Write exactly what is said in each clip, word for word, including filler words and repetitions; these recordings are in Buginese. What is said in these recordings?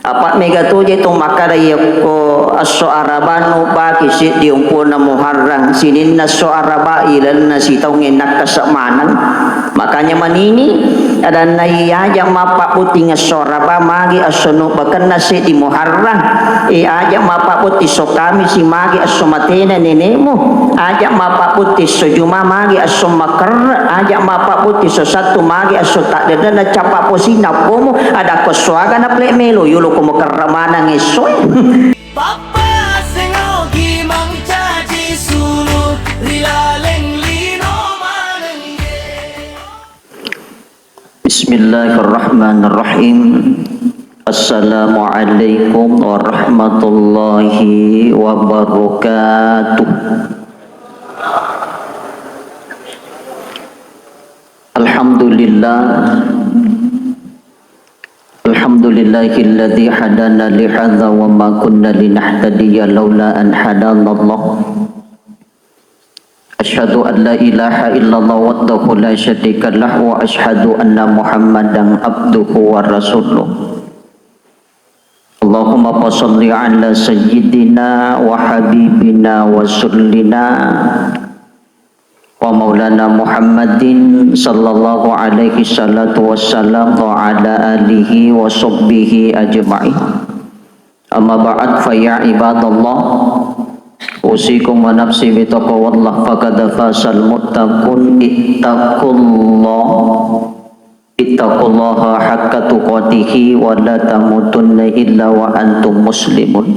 Apa mega toje to makkada yakko esso Araba nubbaki seddi umpuna Muharram, sininna esso Araba ilalenna sitaungnge nakkasa maneng. Makanya manini adanna, iya aja mappabotting esso Araba magi esso nubbakenna seddi Muharram. E, aja mappabotting esso Kamisi magi esso matena nenekmu. Aja mappabotting esso Juma magi esso makerre. Aja mappabotting esso Sattu magi esso taddedenna cappa posina pomu. Ada ko suaga na plek melo yolo ko makerre maneng essoe. Pappa aseng ogi mancaji sulu ri laleng lino manengge. Bismillahirrahmanirrahim. Assalamualaikum warahmatullahi wabarakatuh. Alhamdulillah. Alhamdulillahilladzi hadana lihadza wa ma kunna linahtadiya laula an hadanallah. Asyhadu an la ilaha illallah wahdahu la syarika lah wa asyhadu anna Muhammadan abduhu wa rasuluh. Allahumma fasalli ala sayyidina wa habibina wa rasulina wa maulana Muhammadin sallallahu alaihi salatu wassalam wa ala alihi wa sahbihi ajma'in. Amma ba'd, fa ya ibadallah, usikum wa nafsi bitaqwallah, faqad fazal muttaqun. Ittaqullah, ittaqullaha haqqa tuqatihi wa la tamutunna illa wa antum muslimun.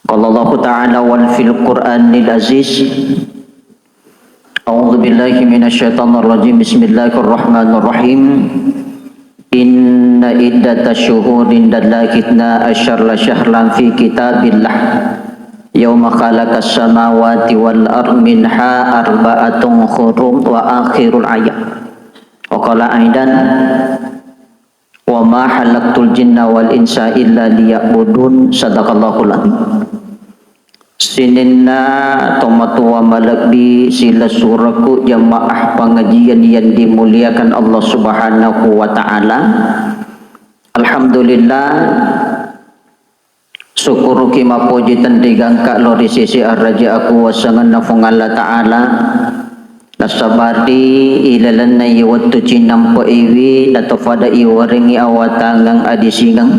Qala Allahu ta'ala wal fil Qur'anil Aziz. A'udzu billahi minasy syaithanir rajim. Bismillahirrahmanirrahim. Inna iddatash syuhuri indallahi itsna asyara syahran fi kitabillah. Yauma khalaqas samawati wal ard minha arba'atun hurum wa akhirul ayat. Wa qala aidan, "Wa ma khalaqtul jinna wal insa illa liya'budun." Sadaqallahul adzim. Sininna tomatoa malebbi silessurekku jamaah pengajian yang dimuliakan Allah Subhanahu wa Ta'ala. Alhamdulillah, Sukuruki mappoji tenri gangka lao ri sisi araja akuwasangenna Fuang Allah Ta'ala. Nasaba ri ilalenna iye wettu cinampe'iwi, natofada iwarengngi awatangeng adisingeng.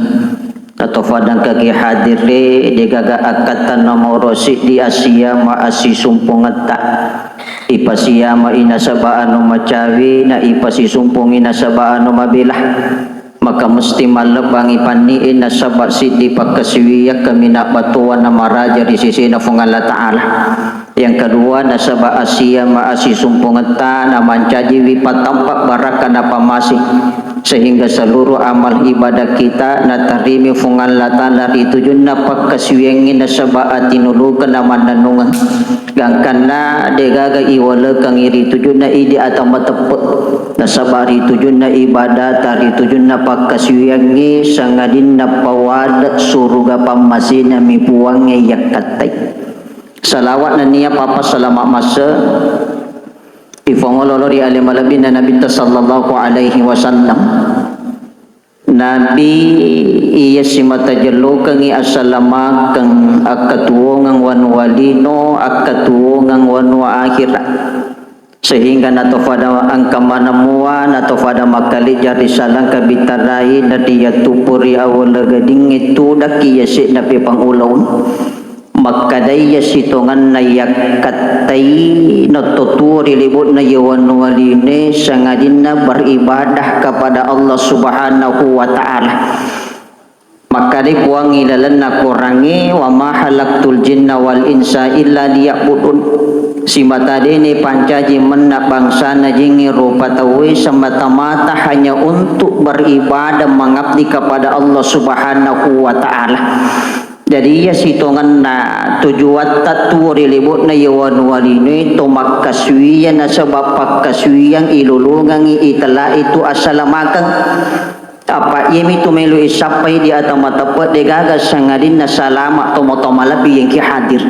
Natofada engkaki hadire, degaga akkatta nomoro siddi asiyama assisumpungetta. Ipasiyama inasaba anu macawi, na ipasisumpungi nasaba anu mabela. Maka mesti mallebbangi panni'e nasaba siddi pakkasiwiyang kaminang battowanna maraja ri sesena Fuang Allah Ta'ala. Yang kedua, nasaba asia ma assisumpungetta na mancajiwi patampa barakka na pamase, sehingga seluruh amal ibadah kita natarimi Fuang Allah Ta'ala ri tujunna pakkasiwiyangnge nasaba atinulukeng na mannennungeng. Gangkanna degaga iwalekengngi ri tujunna idi ata mateppe. Nasaba ri tujunna ibadata, ri tujunna pakkasiwiyangnge, sangadinna pawade suruga pammasena mi Puangnge yakkattai. Salawat nennia papa salama masse ifangolo lao ri ale malebbina Nabitta sallallahu alaihi wasallam. Nabi iya simata jellokengngi assalamakeng akkatuwongeng wanua lino, akkatuwongeng wanua akhira. Sehingga natofada engka maneng mua, natofada makkalejja ri salangka bitarai, nariyattuppu ri awala gadingnge tudakki yase'na pepang ulaung. Makkedai iya sitongenna yakkattai nattotuo ri lebo'na iya wanua linoe sangadinna beribadah kepada Allah Subhanahu wa Ta'ala. Makkedai Puang ilalenna Korangnge, "Wa ma khalaqtul jinna wal insa illa liya'budun." Simata dene pancaji menna bangsana jingnge rupa tauwe semata-mata hanya untuk beribadah mengabdi kepada Allah Subhanahu wa Ta'ala. Jadi iya sitongenna tujuatta tuo ri lebo'na iya wanua linoe to makkasuwiyang nasaba pakkasuwiyang ilolongengngi itellai tu assalamakeng. Apa iyami tu melo isappai di ata mateppe degaga sangadinna salama tomatoa malebbi yengki hadir.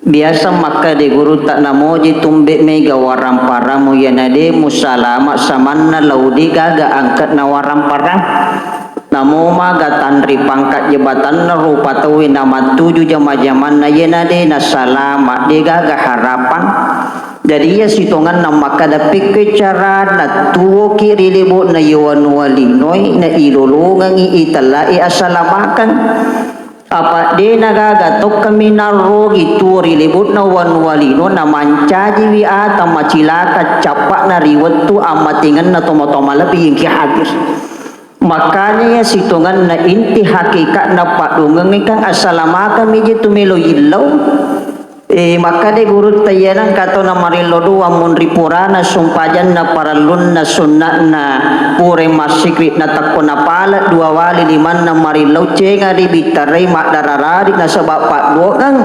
Biasa makkeda gurutta namoji tumbe mega waramparamu yana de musalama samanna lao degaga angkatna waramparang. Namo maga tanri pangkat jabatanna rupa tauwe namattuju jama-jamanna, iyena de nasalama, de gaga harapang. Jadi iya sitonganna makkada, pekkoi carana tuwoki ri lebo'na ye wanua linoe, nailolongengi itellai asalamakeng. Apa de nagaga tokka minarrogi tuo ri lebo'na wanua lino namancajiwi ata macilaka cappa'na ri wettu ammatengenna tomatoa malebbi engki hadir. Makanya iya sitonganna inti hakikatna paddongengngé kan assalamakeng mi je tu melo yillau. Eh, makkada gurutta, iya nengka tau namarillo doang munri purana sumpajanna parellunna sunna'na pura massikkiri natekko napala dua wali limanna marillau cenga ri bittarai maddararari nasaba paddongeng.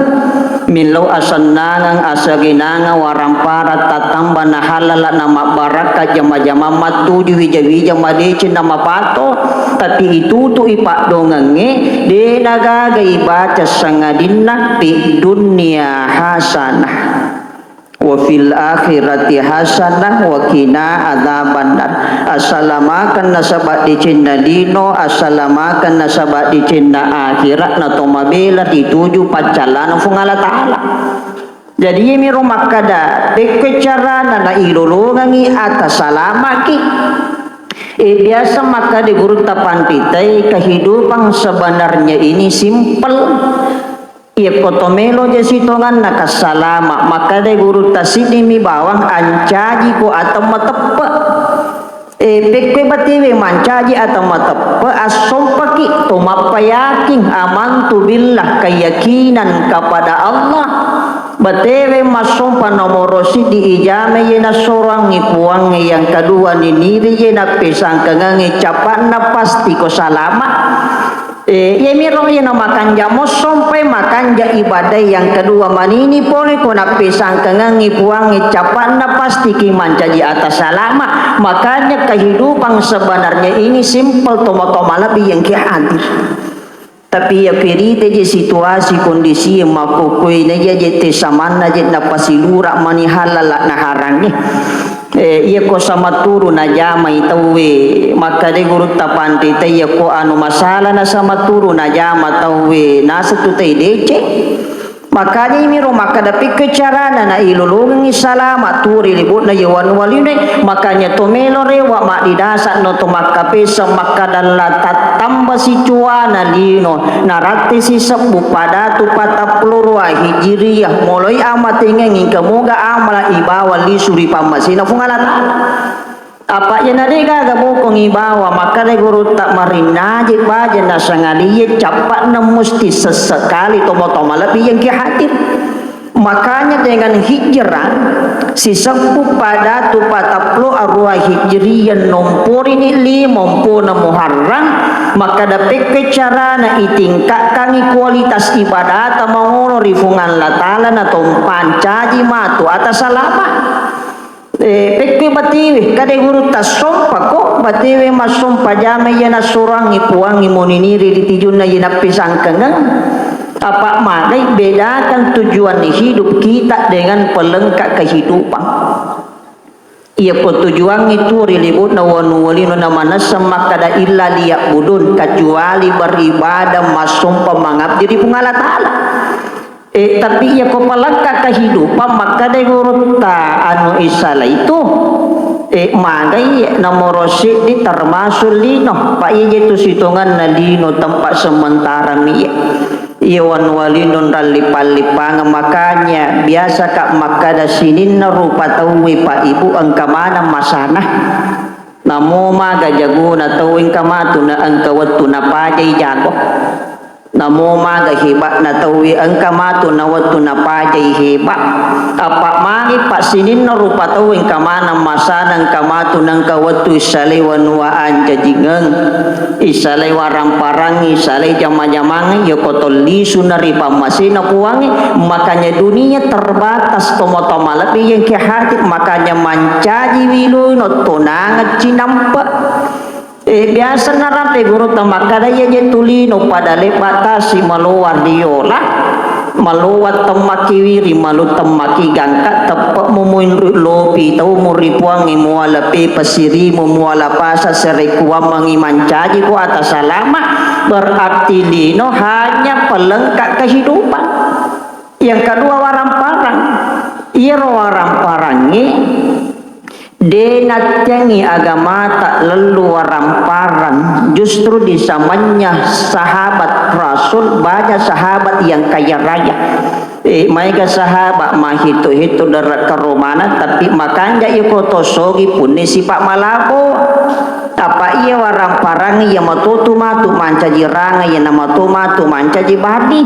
Millau asennangeng, asagenangeng, warampara, tattamba, nahallala, namabbarakka, jama-jamang mattuju, wija-wija, madeceng, namapato. Tapi itutu'i paddongengnge, de nagaga ibaca sangadinna, "Fid dunya hasanah, wa fil akhirati hasanah, wa qina adzabannar." Assalamakeng nasaba decenna lino, assalamakeng nasaba decenna akhirat, natomabela rituju paccallana Fuang Allah Ta'ala. Jadi, iyamiro makkada, pekkoi carana nailolongengi ata salamaki. Eh, biasa makkada gurutta panritae, kehidupan sebenarnya ini simpel. Iyakko to melo je sitonganna kassalama, makkada gurutta, siddimi bawang ancajiko ata mateppe. Eh, pekkoi batewe mancaji ata mateppe, assompaki to mappayaking, amantu billah, keyakinan kepada Allah. Batewe massompa nomoro siddi ijame ye nassoroangngi Puangnge, yang kedua niniri ye nappesangkengengngi capa'na, pasti ko salama. Eh, iyamiro iyana makanja mossompai makanja ibadah, yang kedua manini pole ko nappesangkengengngi Puangnge capa'na, pastiki mancaji ata salama. Makanya kehidupan sebenarnya ini simpel, tomo-tomo lebih yang ki hadir. Tapi iya pirita je situasi kondisi makkokkoe na iya je te samanna je napasilura mani halala naharangnge. Eh, iya ko sama turu najamai tauwe, makkada gurutta panrita, iya ko anu masalah na sama turu najama tauwe, naseng tu tai deceng. Makanya imiro makkada, pekkoi carana nailolongengi salama tuo ri lebo'na ye wanua linoe. Makanya to melo rewa maddidasakno to makkapeseng makkada la tattamba sicuana lino, narattesi sebbu padatu patappulo rua Hijriyah, moloi amatengengi engka moga amala ibawa lisu ri pammasena Fuang Allah Ta'ala. Apa iyana de gaga bokong ibawa, makkada gurutta, marinnaje baja nasangadie cappa'na musti sessekali tomo-tomo lebbi yang ki hadir. Makanya dengan hijrah sisebbu padatu patappulo arua Hijriyah, nomporini lima mpona Muharram, makkada, pekkoi carana itingkatkangi kualitas ibadata mangono ri Fuang Allah Ta'ala, natompa ncaji matu ata salama. Eh, pekkoi batewe, kada gurutta, sompako batewe massompa jama iya nassuroangngi Puangnge, moniniri ri tijunna iya nappesangkengeng. Apa magai, bedakan tujuan hidup kita dengan pelengkap kehidupan. Iyako tujuangnge tuo ri lebo'na wanua lino namanesseng makkada illa liya'budun, kecuali beribadah, massompa, mangabdi ri Puang Allah Ta'ala. Eh, tapi iya ko palakka kehidupan, makkada gurutta, anu, isalai tu, eh, magai nomoro siddi termasuk lino. Pa iya je tu sitonganna lino tempat sementara mi iya. Iya wanua lino nrallippang-lippangeng, makanya biasa ka makkada sininna rupa tauwe, Pak Ibu, engka maneng masana. Namo maga jagona tau engka matu na engka wettu napajai jago. Namo maga heba'na tauwe engka matu na wettu napajai heba. Apa magi pa sininna rupa tau engka maneng masana, engka matu na engka wettu issalai wanua ancajingeng, issalai waramparang, issalai jama-jamang, yako to lisu na ri pammasena Puangnge. Makanya dunia terbatas, tomo-tomo lebbi yang ki hadir, makanya mancaji wiloi no tonangeng cinampe. Eh, biasa narampe gurutta makkada, iya je tu lino pada lebba tasi maloa riola. Malowa temmaki wiri, malu temmaki gangka, teppe' mumoinru lopi tau muri puangngi muala pe pasirimu, muala pasa serekuammengngi mancaji ko ata salama, berarti lino hanya pelengkap kehidupan. Yang kedua, warang-parang. Iyaro warang-parangnge de' nattiangngi agamata lellu warang-parang, justru di zamannya sahabat Rasul, banyak sahabat yang kaya raya. Eh, maega sahabat mahitu-hitu dere' karomana, tapi makanja' iko to sogi punni sipa' malabo. Apa iya warang-parang iya matotu matu mancaji ranga, iya namato matu mancaji badi.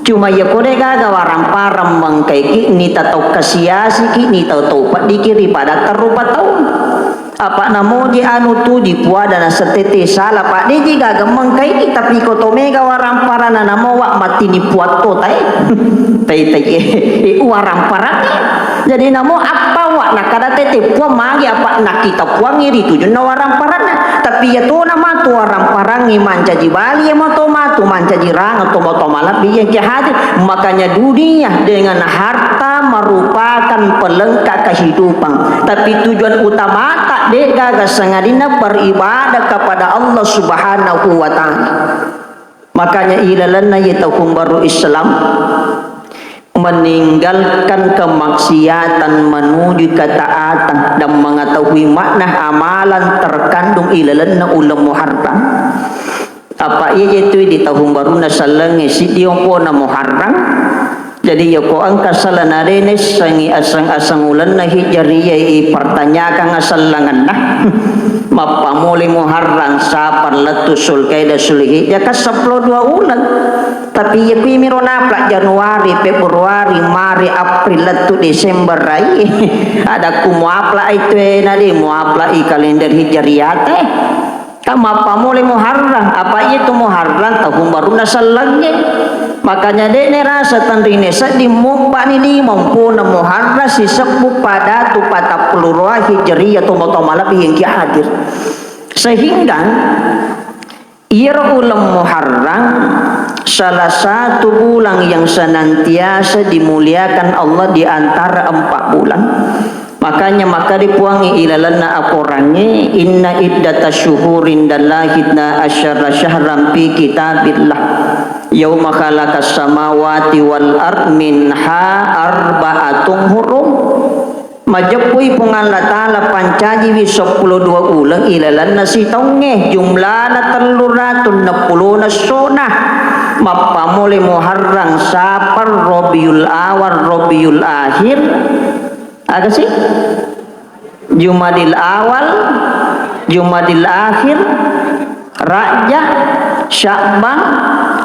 Cuma iya ko de' gaga warang-parang mengkaiki, nita tau kasiasiki, nita tau peddiki ri padatta rupa tau. Apa namoji anu tu dipuada nasetete sala, Pak, deji gaga mengkaiki, tapi ko to mega warang-parang na namowa mattini puatto tae. Tai, tai, eh, warang-parang. Jadi namo appawa nakada tete puang magi apa nakita puangngi ri tujunna warang-paranna. Tapi iya tona matu warang-parangngi mancaji bali, iya mato matu mancaji ranga, to mato malebbi iya ki hadir. Makanya dunia dengan harta merupakan pelengkap kehidupan. Tapi tujuan utamata de' gaga sangadinna beribadah kepada Allah Subhanahu wa Ta'ala. Makanya ilalenna iya tahun baru Islam, meninggalkan kemaksiatan menuju ketaatan dan mengetahui makna amalan terkandung ilalenna uleng Muharram. Apa iya je tu di tahun baru na sellengnge siddi ompona Muharram. Jadi, yako engka sala nade nessangi aseng-aseng ulenna Hijriyah ipertanyakan asellengenna. Mappamuli Muharram, Safar, lettu Sulkaidah, Sulhijjah, kan seppulo dua uleng. Tapi iya kui miro napla Januari, Februari, Maret, April, lettu Desember ai. Ada ku muapla ai tu e nade muapla i kalender Hijriyah te. Kan mappamulai Muharram, apa iya tu Muharram tahun barunna sellengnge. Makanya de' nerasa tenrine sedding mubbani lima ompona Muharram sisebbu padatu patappulo dua Hijriyah, tomatoa malebbi yang ki hadir. Sehingga iyaro uleng Muharram salah satu bulan yang senantiasa dimuliakan Allah di antara empat bulan. Makanya makkeda Puangnge ilalenna akorangnge, "Inna iddata syuhuri indallahi itna asyara syahran fi kitabillah. Yauma khalaqas samawati wal ard minha arba'atun hurum." Majeppui Puang Allah Ta'ala pancajiwi seppulo dua uleng ilalenna sitaungnge, jumlana tellu ratu enneng pulona essona. Mappamulai Muharram, Safar, Rabiul Awal, Rabiul Akhir, Aga sih? Jumadil Awal, Jumadil Akhir, Rajab, Sya'ban,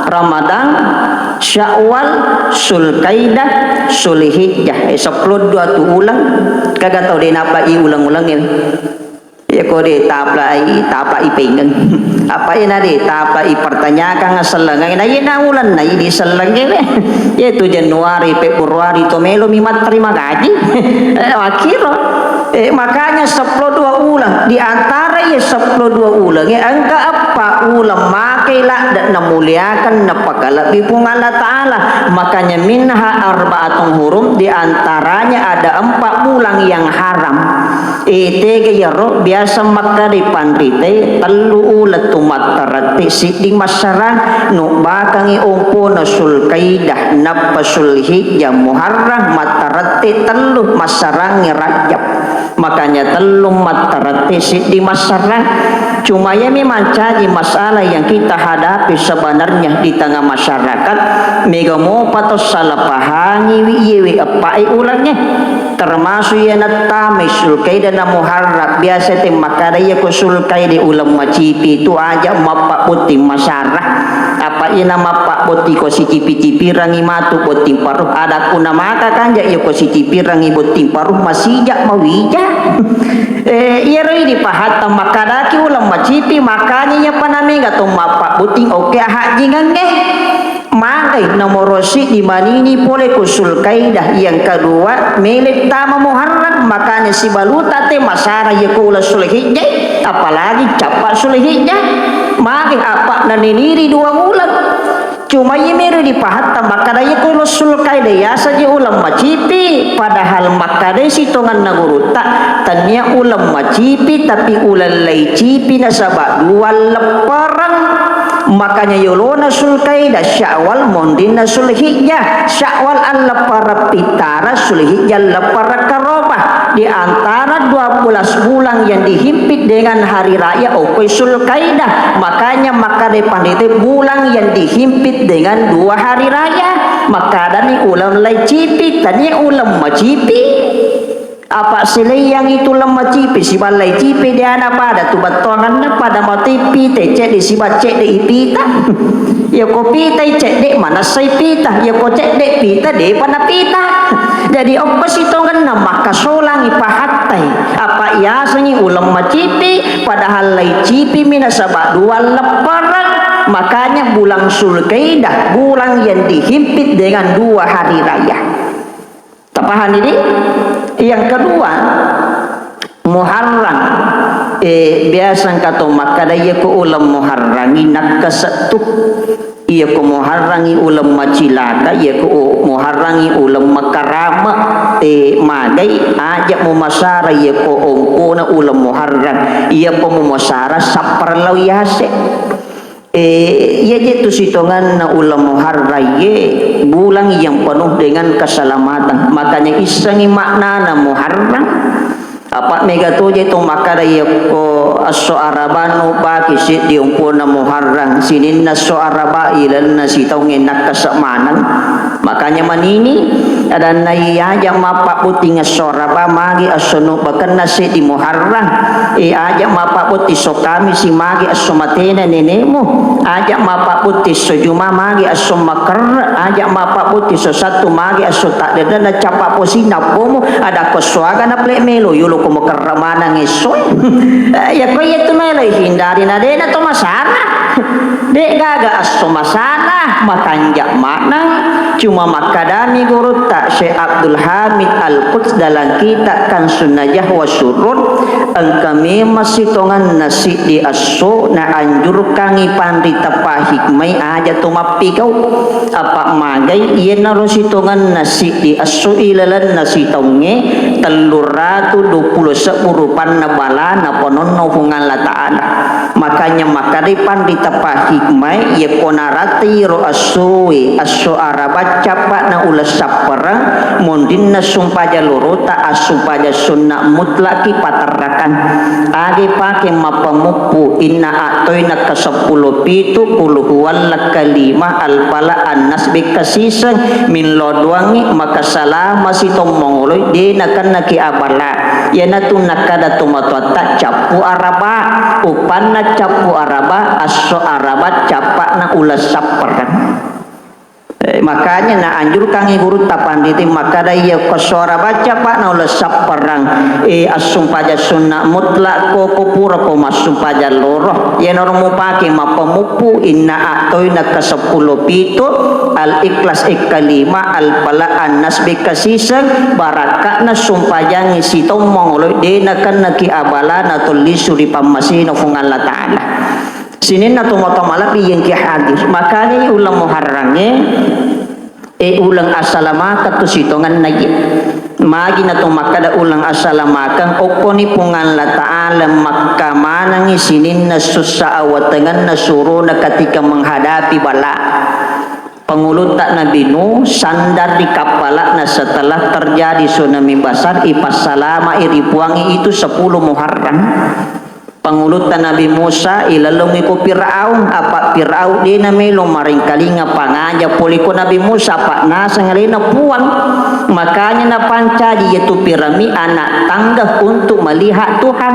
Ramadan, Syawal, Sulkaidah, Sulhijjah. Eh, seppulo dua tu uleng. Kaga tau de' nappa i uleng-uleng ini. Iya ko de' taplai, taplai pengeng. Apa ina de' taplai pertanyakan sellengnge. Na ina uleng na ini sellengnge. Iya tu Januari, Februari to melo mi matterima gaji. Eh, akhiro. Eh, makanya seppulo dua uleng. Di antara iya seppulo dua uleng, ya, engka eppa uleng makai ladde' namuliakan, napakalebbi Puang Allah Ta'ala. Makanya minha arba'atun hurum, di antaranya ada empat bulan yang haram. Eh, tega iyaro biasa makkeda panrita, tellu uleng tu matterette, siddi massarang, nubbakangi ompona Sulkaidah, nappa Sulhijjah, Muharram, matterette tellu, massarangngi Rajab. Makanya tellu matterette, siddi massarang. Cuma iyami mancaji masalah yang kita hadapi sebenarnya di tengah masyarakat, mega mopa to salah pahangiwi iyewe eppae ulengnge. Termasuk iya nattamai Sulkaidah na Muharram, biasa te makkada iya ko Sulkaidah uleng macipi tu aja mappabbotting masara. Apa ina mappabbotting ko sicipi-cipirangi matu botting paruh. Ada ku namaka kanja iya ko sicipirangi botting paruh masija mawija. Eh, iyaro idi pahatta makkadaki uleng macipi, makanya iya panamega to mappabbotting okke ahajjingengnge. Magai nomoro siddi manini pole ku Sulkaidah, yang kedua mele tama Muharram, makanya sibaluta te masara iya ko uleng Sulhijjah, apalagi cappa Sulhijjah. Magai apa naniniri dua uleng. Cuma iyami ro dipahatta makkada iyako uleng Sulkaidah yaseng je uleng macipi, padahal makkadai sitongenna gurutta, tania uleng macipi, tapi uleng laicipi nasaba dua leppereng. Makanya yolona Sulkaidah, Syawal, monrinna Sulhijjah. Syawal alleppereng pittara, Sulhijjah alleppereng karoba. Di antara dua belas bulan yang dihimpit dengan hari raya, okoi Sulkaidah. Makanya makkadai pandita bulan yang dihimpit dengan dua hari raya. Makkadani uleng laicipi, tania uleng macipi. Apa silaing itu uleng macipi, sibawa laicipi, de ana pada tu battuanganna, pada mati pita cedde sibawa cedde ipita. Yako pita cedde manessai pita, yako cedde pita depa napita. Jadi okko sitongenna makkasolangi pahattai. Apa yasengi uleng macipi, padahal laicipimi nasaba dua leppereng. Makanya bulan Sulkaidah, bulan yang dihimpit dengan dua hari raya. Tapahani di? Yang kedua, Muharram. Eh, biasa engka to makkada, iyako uleng Muharrangi nakkasettu. Iyako Muharrangi uleng macilaka, iyako u-, Muharrangi uleng makarama. Eh, magai, aja mumasara iyako ongkona uleng Muharram. Iyapa mumasara sapparellau yase. Eh, iya je tu sitonganna uleng Muharram ye, bulan yang penuh dengan keselamatan. Makanya issengi maknana Muharram. Apa mega to je to makkada iyako esso Araba no baki seddi ongkona Muharram, sininna esso Araba ilenna sitaungnge nakkasa maneng. Makanya manini, adanna iya aja mappabbuting esso Araba magi esso nubbakenna seddi Muharram. Eh, aja mappabbuting esso Kamisi magi esso matena nenekmu. Aja mappabbuting esso Juma magi esso makerre. Aja mappabbuting esso Sattu magi esso taddedenna cappa posina pomu. Ada ko suaga na plek melo, yolo ko makerre maneng esso. Eh, ya ko iya tu melo hindari na dena to masalah. De'gaga esso masalah, makanja maneng. Cuma makkadami gurutta Syekh Abdul Hamid Al-Quds dalam kitab Kansun Najah wa Surur, engka memang sitonganna siddi esso naanjurkangi panrita pahikmai aja to mappigau. Apa magai iyanaro sitonganna siddi esso ilalenna sitaungnge telluratu duappulo sebbu rupanna bala napanonno Puang Allah Ta'ala. Makanya makkadai panrita pahikmai, yekko naratai ro essoe, esso Araba cappa'na uleng sappereng, monrinna sumpajang lorota, assumpajang sunna mutlaki paterrakan. Age pake mappamuppu, inna a'toina keseppulo pitu, qul huwallah kalima, al-falaq, an-nas, bekkasiseng, millau doangngi, maka salama sitommongoloi, de nakennaki abala. Iyanatu nakkada tomatoatta, cappu Araba, uppanna cappu Araba, esso Araba, cappa'na uleng sappereng. Eh, makanya naanjurkangi gurutta panrita makkada, iya ko esso Araba cappa'na uleng sappereng, eh, assumpajang sunna mutlak ko, ko pura ko massumpajang loro, iyanaro mupake mappamuppu, inna a'toina keseppulo pitu, Al-Ikhlas ekkalima, Al-Falaq, An-Nas bekkasiseng, barakka'na sumpajangngi sitommongoloi, de nakennaki abala natollisu ri pammasena Puang Allah Ta'ala. Sininna tomatoa malebbi engki hadir. Makanya uleng Muharrangnge, eh, uleng asalamakeng tu sitongenna ye. Magi na to makkada uleng asalamakeng, okkoni Puang Allah Ta'ala makkamanengngi sininna sussa awatengenna surona ketika menghadapi bala. Pangulutta Nabi Nuh sandar ri kappala'na setelah terjadi tsunami besar, ipassalamai ri Puangnge itu sepuluh Muharram. Pangulutta Nabi Musa ilalungi ko Firaun, apa Firaun de namelo marengkalinga pangaja pole ko Nabi Musa, apa naseng alena Puang. Makanya napancaji iyatu Firaun mi anak tangga untuk melihat Tuhan.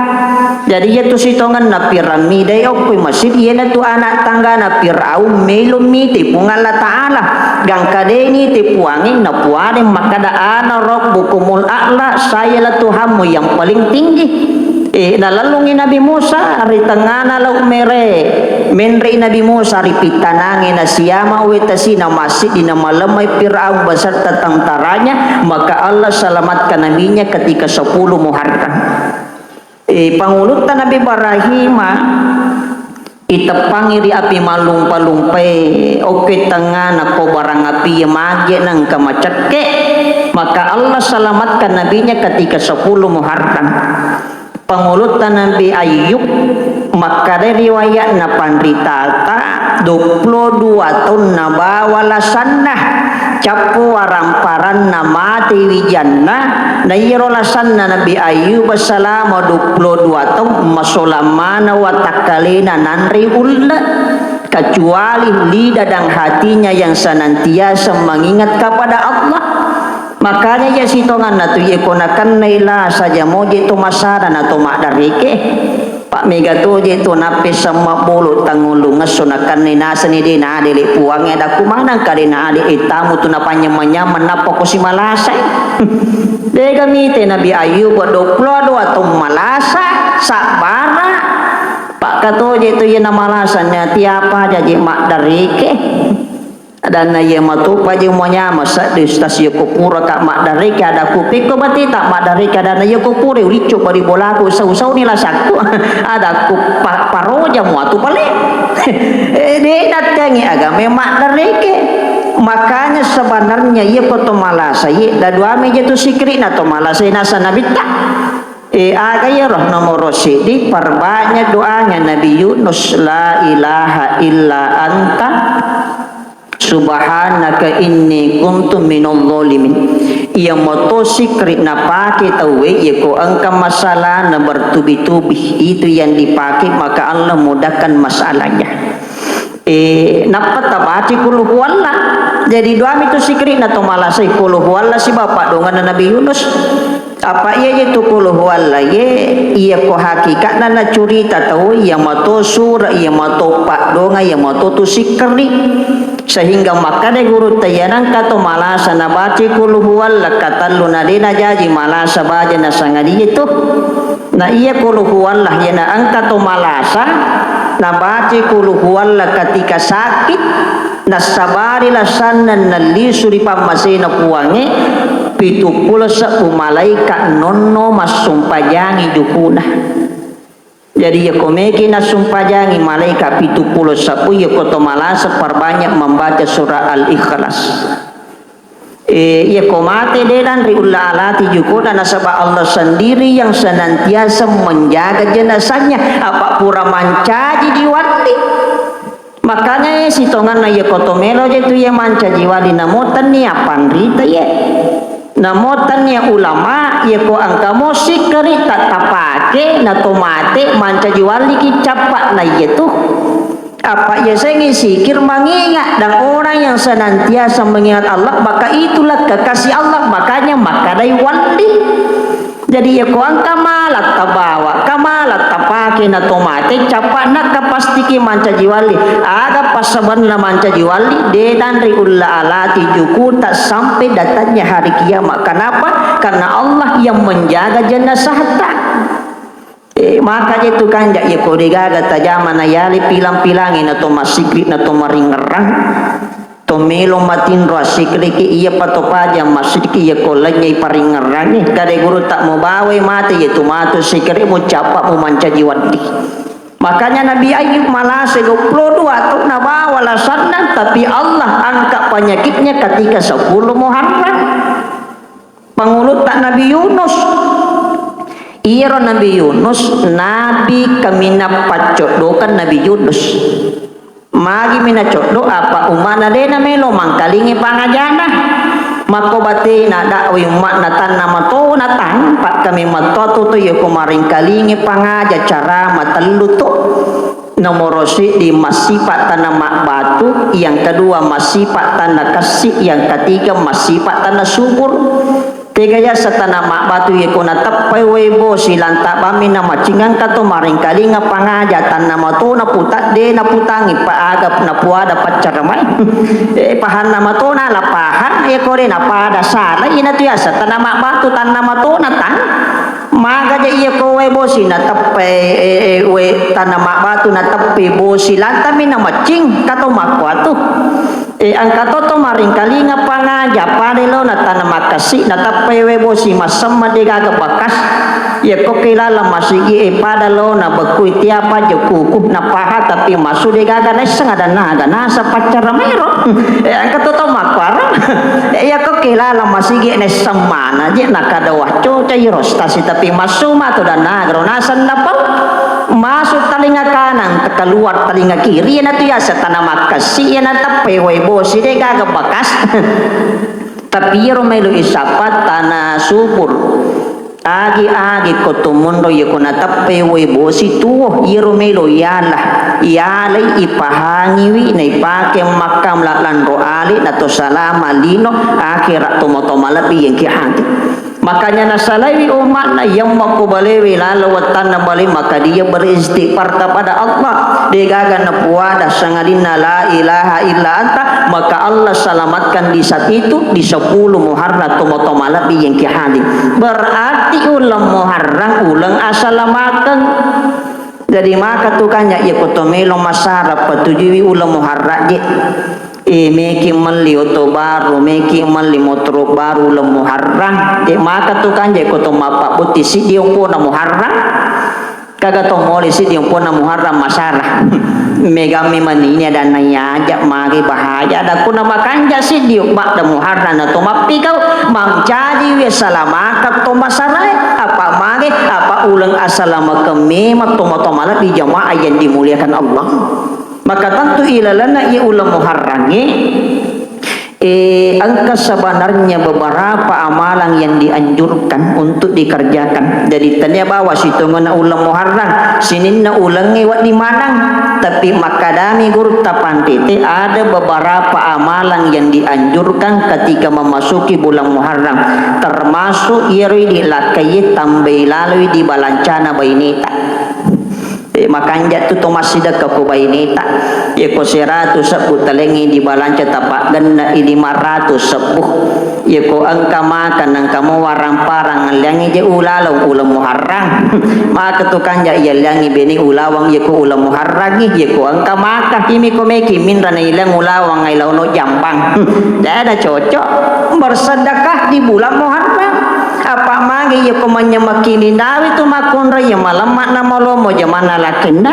Jadi iyatu sitongenna Firaun mi dai okkoi masjid, iyanatu anak tanggana Firaun melo mite Puang Allah Ta'ala. Gangka de nite Puangnge, napuadeng makkada, "Ana rabbukumul a'la, sayalah Tuhanmu yang paling tinggi." Eh, nalellungi Nabi Musa ri tengngana Laut Mere. Menre'i Nabi Musa ri pittanangnge, nasiama uwe tasina massiddi, namalemmai Firaun beserta tentaranya, maka Allah selamatkan nabinya ketika sepuluh Muharram. Eh, pangulutta Nabi Ibrahima, Iteppangi ri api mallumpa-lumpae, okke tengngana ko barang api mage nengka macekke, maka Allah selamatkan nabinya ketika sepuluh Muharram. Pangulutta Nabi Ayyub, makkada riwayatna panritata, duappulo dua taunna bawa lasanna, cappu waramparanna, mate wijanna, na iyaro lasanna Nabi Ayyub selama duappulo dua taung, masolang maneng watakkalena nanre ulle, kecuali lidah dan hatinya yang senantiasa mengingat kepada Allah. Makanya iya sitonganna tu, iya ko nakennai lasa ja moje to masada na to maddareke. Pak mega to je to nappessang mabbolo tangulung esso nakennai nasani de na adele puangnge adakku manang kade na ade ettamu tu napanyamang-nyamang nappa ko simalasai. Dega mite Nabi Ayub duappulo dua taung malasa, sabbara. Pak kato je to iya na malasa na tiapa aja je maddareke. Adanna, "Iya matopa je muanyama seddi, Ustaz, iya ko pura ka maddareke adakku." "Pekko bateta maddareke?" Adanna, "Iya ko pura uliccu bari bolaku, usau-usauni lasakku." Adakku, "Pa-, paroja muatu pale." Eh, de natteangi agama maddareke. Makanya sebenarnya iya ko to malasa, iya da dua meja tu sikri na to malasa nasa nabitta. Eh, aga iyaro nomoro seddi, perbanyak doanya Nabi Yunus, "La ilaha illa anta." Subhanaka inni kuntu minal zalimin. Iya moto sikri napake tauwe, iya ko engka masalah na bertubi-tubi, itu yang dipakai, maka Allah mudahkan masalahnya. Eh, nappa tabaci kul huwallah. Jadi doami tu sikri na to malasai kul huwallah sibawa paddoanganna Nabi Yunus. Apa iya je tu kul huwallah ye, iya ko hakikatna nacurita tau, iya mato sura, iya mato paddoangan, iya mato tu sikri. Sehingga makkada gurutta, iya nengka to malasa nabaca kul huwallah katellu na de najaji malasa baja nasangadie tu. Na iya kul huwallah iya na engka to malasa nabaca kul huwallah ketika sakit, nassabari lasanna nallisu ri pammasena Puangnge, pitu pulo sebbu malaika nonno massumpajangi jukuna. Jadi, iya ko meki nassumpajangi malaika pitu pulo sebbu, iya ko to malasa perbanyak membaca surah Al-Ikhlas. Eh, iya ko mate de dan ri ulla alati jukuna, nasaba Allah sendiri yang senantiasa menjaga jenazahnya, apa pura mancaji diwalli. Makanya, eh, sitonganna iya ko to melo je tu iya mancaji wali, namo tennia panrita ye. Namo tennia ulama, iya ko engka mo sikkari ta-, tapake na to mate mancaji wali ki cappa na iya tu. Apa iya sengi sikir mengingat, dan orang yang senantiasa mengingat Allah, maka itulah kekasih Allah, makanya makkadai wali. Jadi, iya ko engka mala tabawa, ka mala tapake na to mate, cappa na kapastiki mancaji wali. Aga passabanna mancaji wali, de dan ri ulla alati jukuta sampai datangnya hari kiamat. Kenapa? Karena Allah yang menjaga jenazahta. Eh, maka je tu kanja, iya ko de gaga tajama na yali pilang-pilangi na to masikri na to maringerang. To melo matinro assikriki, iya pa to paja massiki, iya ko lennyai paringngerangngi. Kade gurutta, mubawai mate, iya tu matu sikri, mucappa, mumancaji waddi. Makanya Nabi Ayub malase duappulo dua taung nabawa lasanna, tapi Allah angkat penyakitnya ketika sepuluh Muharram. Pangulutta Nabi Yunus. Iyaro Nabi Yunus, Nabi kaminang paccoddokeng Nabi Yunus. Magimi nacoddo, apa umma'na de namelo mangkalingi pangajana. Makko batena dakwai umma'na tanna matona tang, pakkami mattoa tu, tu iya ko maringkalingi pangaja carama tellu tu. Nomoro siddi massipa tanna mabbatu, yang kedua massipa tanna kessi, yang ketiga massipa tanna subur. Tega yaseng tanna mabbatu, iya ko nateppai wae bosi lanta bammi na macingangka to maringkalinga pangaja tanna matona puta de naputangi pa aga napuada paccara mai. Eh, pahanna matona la pahang, iya ko de napada sala, ina tu yaseng tanna mabbatu tanna matona tang. Maga ja iya ko wae bosi nateppai, eh, eh, wae tanna mabbatu nateppai bosi lantami na maccing, kato makkuatu. Eh, engka to to maringkalinga pangaja, pada lo na tanna makkasi, nateppai wae bosi, massemme de gaga bakas. Iya ko ke laleng masigi e pada lo na bekkui tiapa je kuku na paha tapi masu de gaga naisseng ada naga nasa paccara mero. Eh, engka to tau makkuaro. Eh, iya ko ke laleng masigi naisseng mana je na kada wacco cai rostasi tapi masu ma to dan naga ro naseng napau. Masuk telinga kanan, keluar telinga kiri, na tu ya setana makkasi, ya na teppe wai bosi de gaga bekas. Tapi iyaro melo isappa tana subur. Agi-agi ko to monro iya ko nateppe wai bosi tuo, iyaro melo yala. Yalai ipahangiwi na ipake makkam la lanro ale na to salama lino akhirat to moto malebbi yengki hati. Makanya nasalaiwi umma'na yamma ko balewe laleng wettanna bale maka dia beristighfar kepada Allah. Degaga napuada sangadinna la ilaha illa anta, maka Allah selamatkan di saat itu, di sepuluh Muharram to moto malebbi yengki hadi. Berarti uleng Muharram uleng asalamakeng. Jadi maka tu kanja iya ko to melo masara patujuiwi uleng Muharram je. Eh, meki melli oto baru, meki melli motoro baru uleng Muharram. Eh, maka tu kanja ko to mappabbutti siddi ompona Muharram. Kaga to mole siddi ompona Muharram masara. Megammi manini ada naiaja mage bahaya ada kuna makanja siddi badda Muharram na to mappikau mancaji we salamaka to masarae apa mage apa uleng asalamakeng memang to mato malebbi jamaah yang dimuliakan Allah. Maka tentu ilalenna iya uleng Muharrangnge, eh, engka sebenarnya beberapa amalan yang dianjurkan untuk dikerjakan. Jadi tania bawa sitongenna uleng Muharram, sininna ulengnge wedding maneng. Tapi makkadami gurutta panrite, ada beberapa amalan yang dianjurkan ketika memasuki bulan Muharram, termasuk iyaro idi lakkaie tambai laloi di balancana baineta. Eh, makanja tu to massidekka ko baineta. Yeko seratu sebbu talengngi dibalanca tapaggenna i lima ratus sebbu. Yeko engka maka nengka mo warang-parang liangi je ulalong uleng Muharram. Maka tu kanja iya liangi beni ulawang yeko uleng Muharrangi yeko engka maka imi ko meki minra na ilang ulawang ai launo jambang. Tidak ada cocok bersedekah di bulan Muharram. Apa magi yeko manyamaki nindawi tu makunrai ya malemma na malomo jamanna lakenna,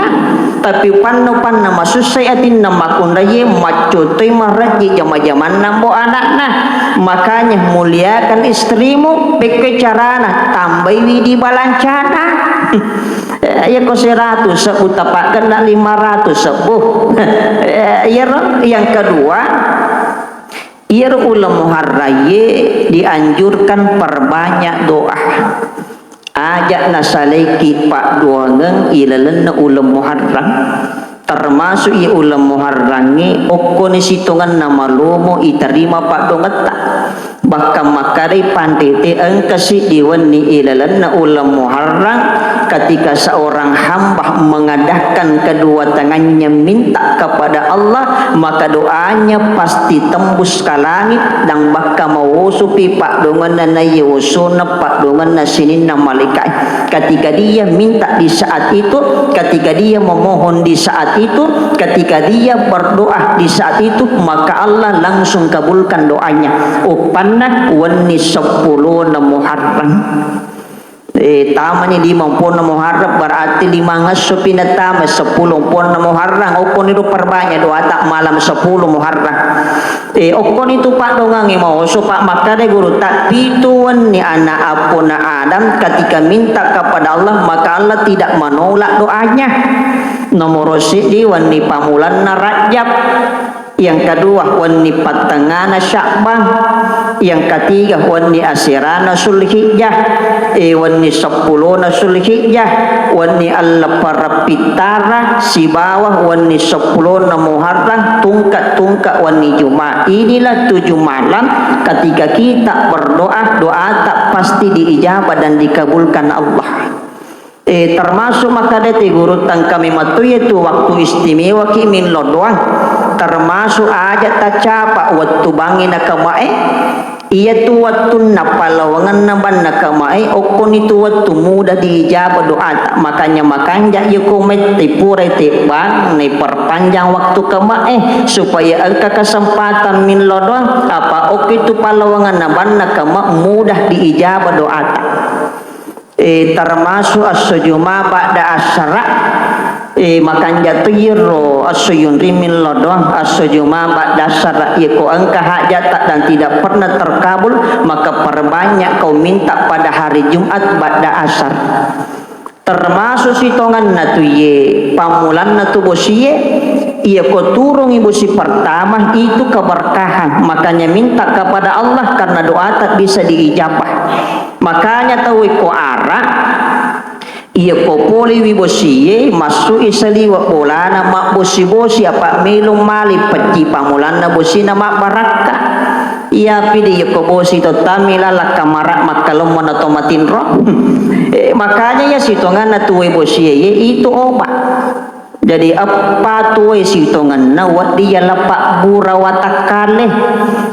tapi panno-panna masussai atinna makunrai maccottoi marajji jama-jamanna bo anakna. Makanya muliakan istrimu, pekke carana tambaiwi di balancana. Eh, yeko seratu sebbu tapakkenna lima ratus sebbu. Eh, iyaro yang kedua, iyaro uleng Muharraie dianjurkan perbanyak doa. Aja nasalaiki paddoangeng ilalenna uleng Muharram. Termasuk i uleng Muharrangnge okkoni sitongenna malomo iterima paddoangetta. Bahkan makkedai panrite engka siddi wenni ilalenna uleng Muharram ketika seorang hamba mengadahkan kedua tangannya minta kepada Allah, maka doanya pasti tembus ke langit dan bahkan mawosupi paddoangenna naiya wosona paddoangenna sininna malaikae. Ketika dia minta di saat itu, ketika dia memohon di saat itu, ketika dia berdoa di saat itu, maka Allah langsung kabulkan doanya. Uppanna wenni seppulona Muharram. Eh, tamani lima omponna Muharram, berarti lima ngesso pinatama seppulo omponna Muharram. Okkoni ro perbanyak doata malam seppulo Muharram. Eh, okkoni tu paddoangengnge maoso, Pak, makkeda gurutta, pitu wenni anak appona Adam ketika minta kepada Allah, maka Allah tidak menolak doanya. Nomoro siddi wenni pamulanna Rajab. Yang kedua, wenni pattengngana Sya'ban. Yang ketiga, wenni aserana Zulhijjah. Eh, wenni seppulona Zulhijjah, wenni alleppara pittara, sibawa wenni seppulona Muharram, tungka-tungka wenni Juma. Inilah tujuh malam ketika kita berdoa, doata pasti diijabah dan dikabulkan Allah. Eh, termasuk makkeda te gurutta engkami matu, yaitu waktu istimewaki millau doang. Termasuk aja tacapa wettu bangngi nakamae. Iyatu wettunna pallawangenna banna kamae, okkoni tu wettu mudah diijabah doata. Makanya makanja yako mette purai tebbang, naiperpanjang waktu kamae, supaya engka kesempatan millau doang. Apa okki tu pallawangenna banna kama mudah diijabah doata. Eh, termasuk esso Juma ba'da asyara, eh, makanja to iyaro esso yunrimmi lao doang, esso Juma ba'da asyara. Iyako engka hajat dan tidak pernah terkabul, maka perbanyak kau minta pada hari Jumat ba'da asar. Termasuk sitongenna tu iye pammulanna tu bosie, iyako turungi bosi pertama itu keberkahan. Makanya minta kepada Allah karena doata bisa diijabah. Makanya tau ko ara, iyako polewi bosie, massu'i saliweng bolana mabbosi-bosi, apa melong mali pecci pammulanna bosina mabbarakka. Iyapi de iyako bosi to tammi lalakka mara makkalommo na to matinro. Eh, makanya iya sitonganna tuwe bosie ye itu obat. Jadi eppa tuwe sitonganna wedding yala pabbura watakkale.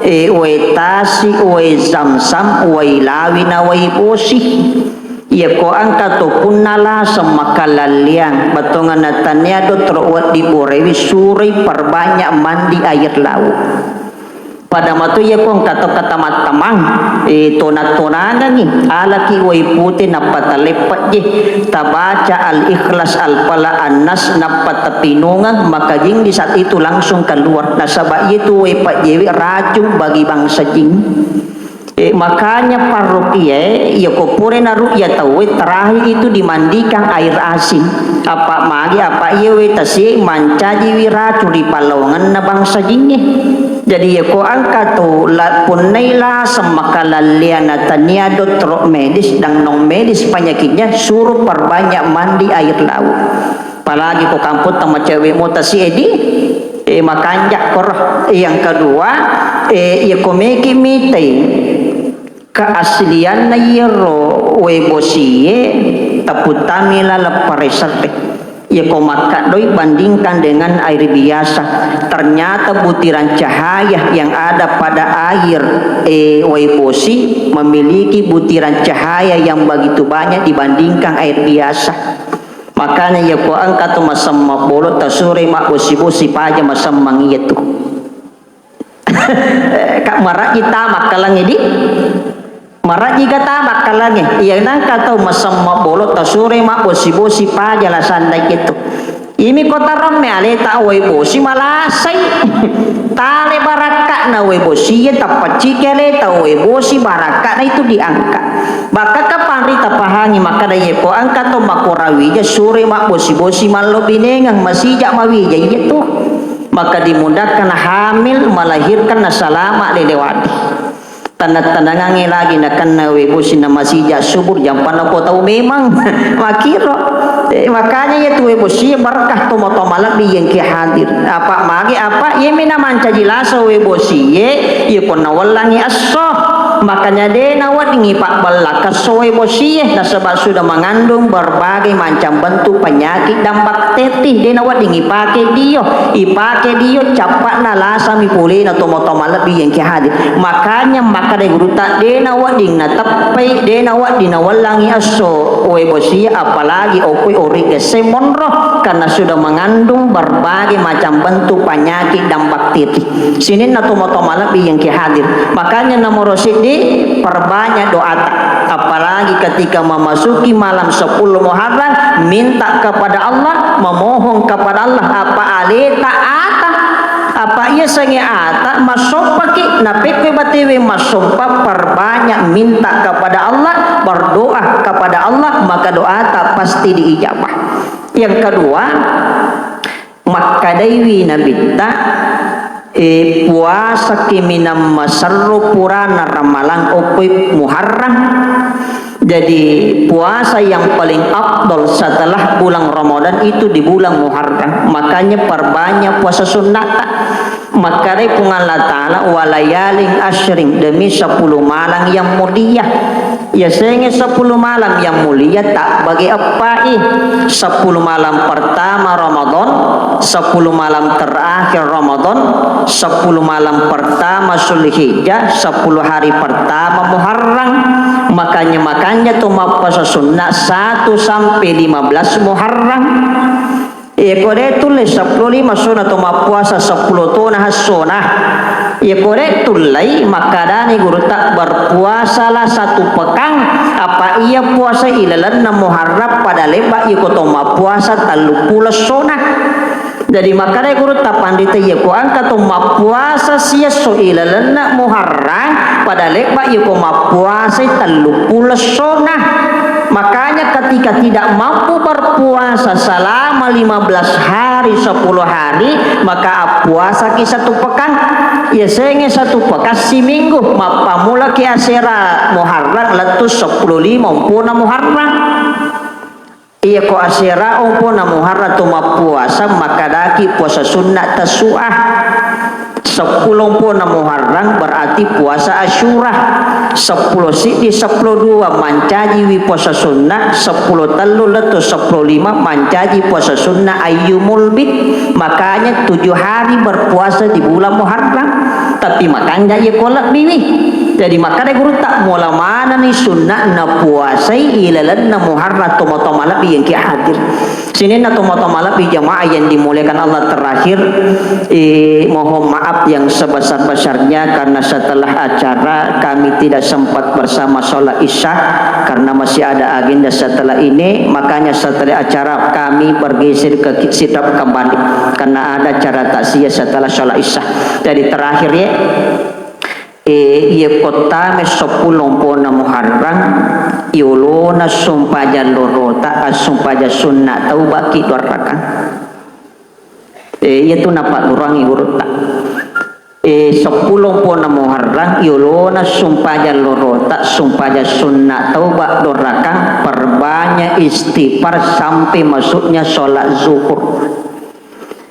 Eh, wae tasi, wae zamzam, wae lawi na wae bosi. Iyako engka to punna laseng makalalliang, bettuanna tania dottoro wedding borewi suroi perbanyak mandi air laut. Pada matu iyako engka to katamang-tamang, eh, tona-tonangengi, alaki wae pute nappa taleppejje, tabaca Al-Ikhlas, Al-Falaq, An-Nas, nappa tapinungeng, maka jing di saat itu langsung keluar. Nasaba iyetu wae pejjewe racun bagi bangsa jin. Eh, makanya parruqyah, iyako pura naruqyah tauwe, terakhir itu dimandikan air asin. Apa magi, apa iye wae tasie mancajiwi racun ri pallawangenna bangsa jingnge. Jadi iyako engka tu la-, punnai laseng makalalliang na tania dottoro medis dan non medis penyakitnya, suruh perbanyak mandi air laut. Apalagi ko kamputta macewe mota si edi, eh, makanja koro. Yang kedua, eh, iyako meki mitai keaslianna iyaro wae bosie, taputtami laleng pareserre. Iyako makkaddoi bandingkan dengan air biasa, ternyata butiran cahaya yang ada pada air, eh, wae bosi memiliki butiran cahaya yang begitu banyak dibandingkan air biasa. Makanya iyako engka tu maseng mabbolo, tasure mabbosi-bosi paja masemmang iyatu. Ka maraji tamakkalangnge di? Maraji ga tamakkalangnge? Iya nangka tau maseng mabbolo, tasure mabbosi-bosi paja la sandai itu. Imi kota ramme aleta wae bosi malasai. Tale barakka'na wae bosi, iya tapacciki aleta wae bosi, barakka'na itu diangkat. Bahkan kapang ri tapahangi makkada, iyako engka to makorawija sure mabbosi-bosi mallo binengeng, masija mawija iya tu. Maka dimudahkan hamil, melahirkan, na salama lelewati. Tanang-tanangangnge lagi nakenna wae bosi na masija subur, jampanna ko tau memang. Makiro. Eh, makanya iya tu wae bosi berkah tomo-tomo lebbi yang ki hadir. Apa magi apa, iya mina mancaji lasa wae bosi ye, iya ko nawellangi esso. Makanya de naweddingi pabballakka esso wae bosi ye, nasaba sudah mengandung berbagai macam bentuk penyakit dan bakteri. De naweddingi pake dio, ipake dio, cappa'na lasami polena tomo-tomo lebbi yang ki hadir. Makanya makkada gurutta, de nawedding nateppai, de nawedding nawellangi esso wae bosi, apalagi okkoe ori gesse monro, karena sudah mengandung berbagai macam bentuk penyakit dan bakteri. Sininna tomo-tomo lebbi yang ki hadir. Makanya nomoro siddi, perbanyak doata. Apalagi ketika memasuki malam sepuluh Muharram, minta kepada Allah, memohon kepada Allah, apa aleta ata, apa iya sange ata, masompaki, napekkoi batewe masompa, perbanyak minta kepada Allah, berdoa kepada Allah, maka doata pasti diijabah. Yang kedua, Makkadaiwi Nabitta, eh, puasaki minang maserro purana Ramalang okkoi Muharram. Jadi, puasa yang paling afdol setelah bulan Ramadan itu di bulan Muharram. Makanya perbanyak puasa sunnata. Makkedai Puang Allah Ta'ala, "Walayalin asyrin," demi sepuluh malam yang mulia. Yasengnge sepuluh malam yang mulia tabbagi eppai. Sepuluh malam pertama Ramadan, sepuluh malam terakhir Ramadan, sepuluh malam pertama Zulhijjah, sepuluh hari pertama Muharram. Makanya, makanya tu mappuasa sunnah satu sampai lima belas Muharram. Iyako de tulle seppulo lima sona to mappuasa seppulo tona hassona. Iya ko de' tullei, makkedani gurutta, berpuasalah satu pekan, apa iya puasa ilalenna Muharram pada lebba iko to mappuasa telluppulo essona. Jadi makkeda gurutta panrita, iya ko engka to mappuasa siesso ilalenna Muharram pada lebba iko mappuasai telluppulo essona. Makanya ketika tidak mampu berpuasa selama lima belas hari, sepuluh hari, maka puasaki satu pekan. Yasengnge satu pekan siminggu, mappammulaki asera Muharram lettu seppulo lima ompona Muharram. Iya ko asera ompona Muharram tu mappuasa, makkedaki puasa sunna Tasu'a. Seppulo ompona Muharram berarti puasa Asyura. Seppulo siddi, seppulo dua mancajiwi puasa sunna, seppulo tellu lettu seppulo lima mancaji puasa sunna Ayyumul Bid. Makanya tujuh hari berpuasa di bulan Muharram. Tapi makanja iya ko lebbiwi. Jadi makkeda gurutta, mula manenni sunna'na puasai ilalenna Muharram tomatoa malebbi engki hadir. Sininna tomatoa malebbi jamaah yang dimuliakan Allah, terakhir, eh, mohon maaf yang sebesar-besarnya karena setelah acara kami tidak sempat bersama sholat Isya karena masih ada agenda setelah ini, makanya setelah acara kami bergeser ke Sidrap kembali karena ada acara takziah setelah sholat Isya. Jadi terakhir ya, eh, iya ko tama seppulo ompona Muharram, yolona sumpajang lorota, assumpajang sunna taubaki dua rakang. Eh, iya tu napaddurangi gurutta. Eh, seppulo ompona Muharram, yolona sumpajang lorota, sumpajang sunna tauba dua rakang, perbanyak istighfar sampai masuknya sholat zuhur.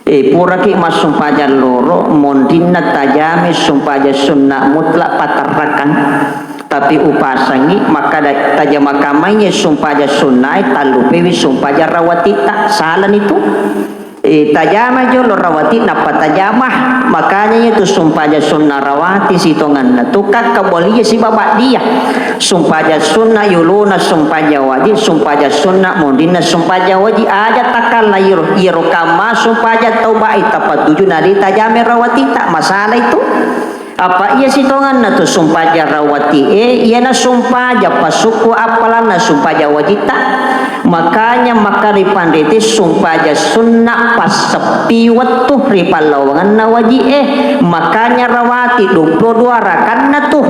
Eh, puraki massumpajang loro, monrinna tajami sumpajang sunna mutlak patarrakang. Tapi upasangi, makkeda tajama kamaiye sumpajang sunnae, tallupewi sumpajang rawatita. Salani tu. Eh, tajama jolo rawati, nappa tajama. Makanya itu sumpajang sunna rawati sitonganna tu kakkabolia sibawa dia. Sumpajang sunna yolona sumpajang wajib, sumpajang sunna monrinna sumpajang wajib. Aja takalla iro, iro kamma sumpajang taubai tapatuju nadi tajame rawatita. Masalah itu. Apa iya sitonganna tu sumpajang rawati e, iyana sumpajang pasukku appalanna sumpajang wajitta. Makanya makkeda panrita sumpajang sunna passeppi wettu ri pallawangenna waji e. Makanya rawati duappulo dua rakanna tu.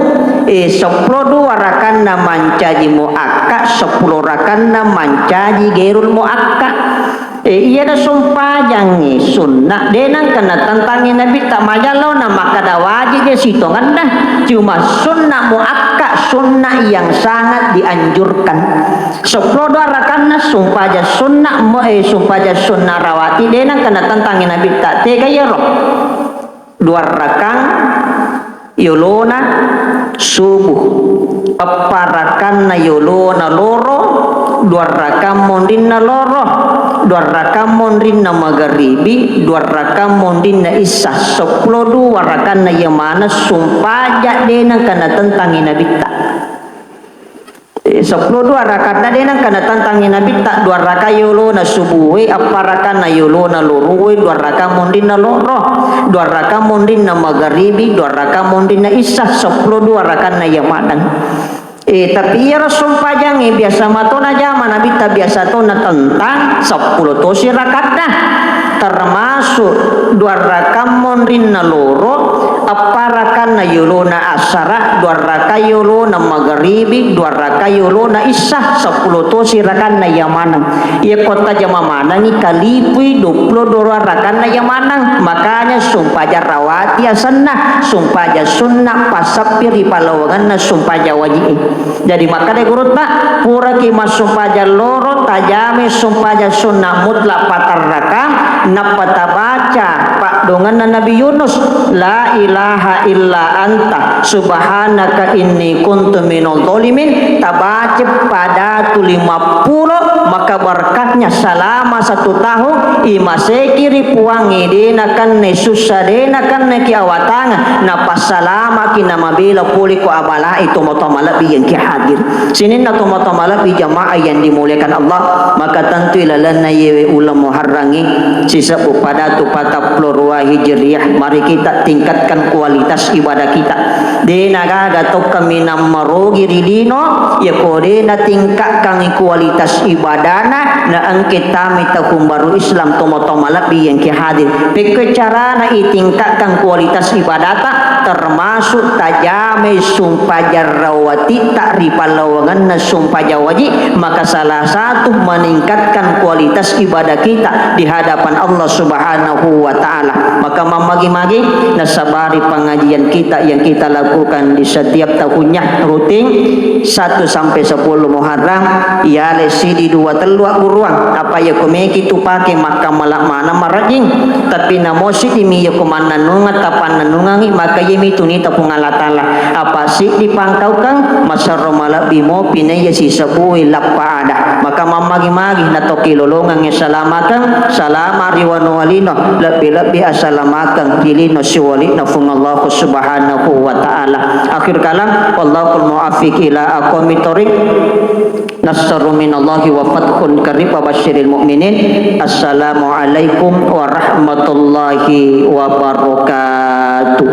E, seppulo dua rakanna mancaji muakka, seppulo rakanna mancaji gairul muakka. Eh, iyana sumpajangnge sunna, de nengka natentangi Nabitta. Majallo na makkeda wajib je sitonganna, cuma sunna muakka, sunna yang sangat dianjurkan. Seppulo dua rakanna sumpajang sunna mo, eh, sumpajang sunna rawati, de nengka natentangi Nabitta. Tega iyaro? Dua rakang yolona subuh, eppa rakanna yolona loro, dua rakang monrinna loro, dua rakang monrinna magaribi, dua rakang monrinna isya, seppulo dua rakanna iya maneng sumpaja de nengka natentangi Nabitta. Eh, seppulo dua rakanna de nengka natentangi Nabitta, dua raka yolona subuhe, eppa rakanna yolona loroe, dua raka monrinna loro, dua raka monrinna magaribi, dua raka monrinna isya, seppulo dua rakanna iya maneng. Eh, tapi iyaro sumpajangnge biasa mato najama Nabitta, biasa to natentang seppulo tosi rakanna, termasuk dua raka monrinna loro, eppa rakanna yolona asara, dua raka yolona magaribi, dua raka yolona isya, seppulo tosi rakanna iya maneng. Iya ko tajama manengi kalipui duappulo dua rakanna iya maneng. Makanya sumpajang rawati asenna, sumpajang sunna passeppi ri pallawangenna sumpajang wajib. Jadi makkeda gurutta, puraki massumpajang loro, tajami sumpajang sunna mutlak patarrakang, nappa tabaca paddoangenna Nabi Yunus, "La ilaha illa anta subhanaka inni kuntu minal zalimin." Tabaca pada tu lima puluh, maka berkatnya selama satu tahun imaseki ri Puangnge, de nakenna sussa, de nakenna ki awatangeng, napassalamaki namabela pole ko abalae tomatoa malebbi yang ki hadir. Sininna tomatoa malebbi jamaah yang dimuliakan Allah, maka tentu ilalenna yewe uleng Muharrangnge, Disebbu pada tu patappulo dua Hijriah, mari kita tingkatkan kualitas ibadah kita. Dena gaga tokka minang marogi ri lino, yako dena tingkatkan kualitas ibadana, na engke tami tahun baru Islam tomo-tomo lebbi yang ki hadir. Pekko carana itingkatkan kualitas ibadata, termasuk tajame sumpajang rawatitta ri pallawangenna sumpajang wajib, maka salah satu meningkatkan kualitas ibadah kita di hadapan Allah Subhanahu wa Ta'ala. Maka mammagi-magi nasabari pengajian kita yang kita lakukan di setiap tahunnya, rutin satu sampai sepuluh Muharram, yale sidi dua tellu agguruang, apa yako meki tu pake makkamala mana marajing, tapi namo sidimi yako mannanunga tapannanungangi, maka yemi tunita Puang Allah Ta'ala. Apa siddi pangkaukeng, maserro malebbi mopi naiya sisebui lappa ada. Maka mammagi-magi natoki lolongang salamakeng, salama ri wanua lino, lebbi-lebbi asalamakeng ri lino siwali'na Puang Allah Subhanahu wa Ta'ala. Akhir kalam, wallahul muwaffiq ila aqwamit thoriq. Nasrun minallahi wa fathun qarib wa basyiril mu'minin. Assalamualaikum warahmatullahi wabarakatuh.